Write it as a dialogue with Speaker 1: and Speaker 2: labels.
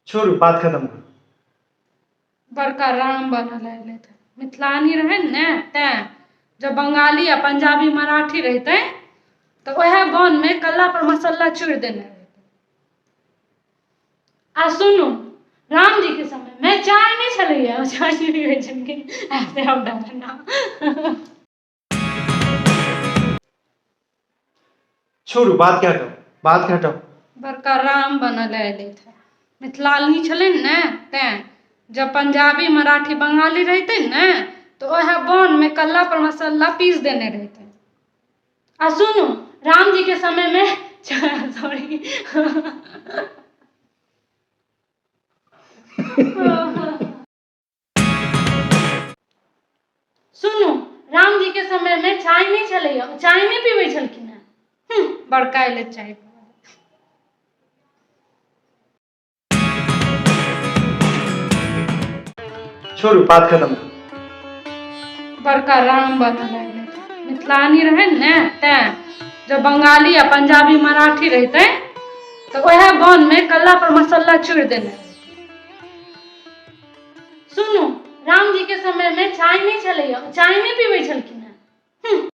Speaker 1: छोड़ू, बात खत्म करू।
Speaker 2: बड़का राम बनल एलै तऽ मिथिलानी रहै ने तैँ। जब बंगाली आ पंजाबी मराठी रहितै तऽ उएह बनमे कल्ला पर मसल्ला चूरि देने रहितै। आ सुनू, रामजीके समयमे चाय नहि छलैए, चाय नहि पीबै छलखिन। ऐसे हम डरना।
Speaker 1: छोड़ू, बात के हटाउ, बात के हटाउ।
Speaker 2: बड़का राम बनल एलै तऽ मिथिलानी छलै ने तैँ। जब पंजाबी मराठी बंगाली रहितै ने तऽ उएह बनमे कल्ला पर मसल्ला पीस देने रहितै। आ सुनू, रामजीके समयमे, सॉरी, सुनू, रामजीके समयमे चाय नहि छलैए, चाय नहि पीबै छलखिन हेँ। बड़का एलै चाय।
Speaker 1: छोड़ू, बात खत्म करू।
Speaker 2: बड़का राम बनल एलै मिथिलानी रहै ने तैँ। जब बंगाली आ पंजाबी मराठी रहितै तऽ उएह बनमे कल्ला पर मसल्ला चूरि देने रहितै। सुनू, रामजीके समयमे चाय नहि छलैए, चाय नहि पीबै छलखिन हेँ।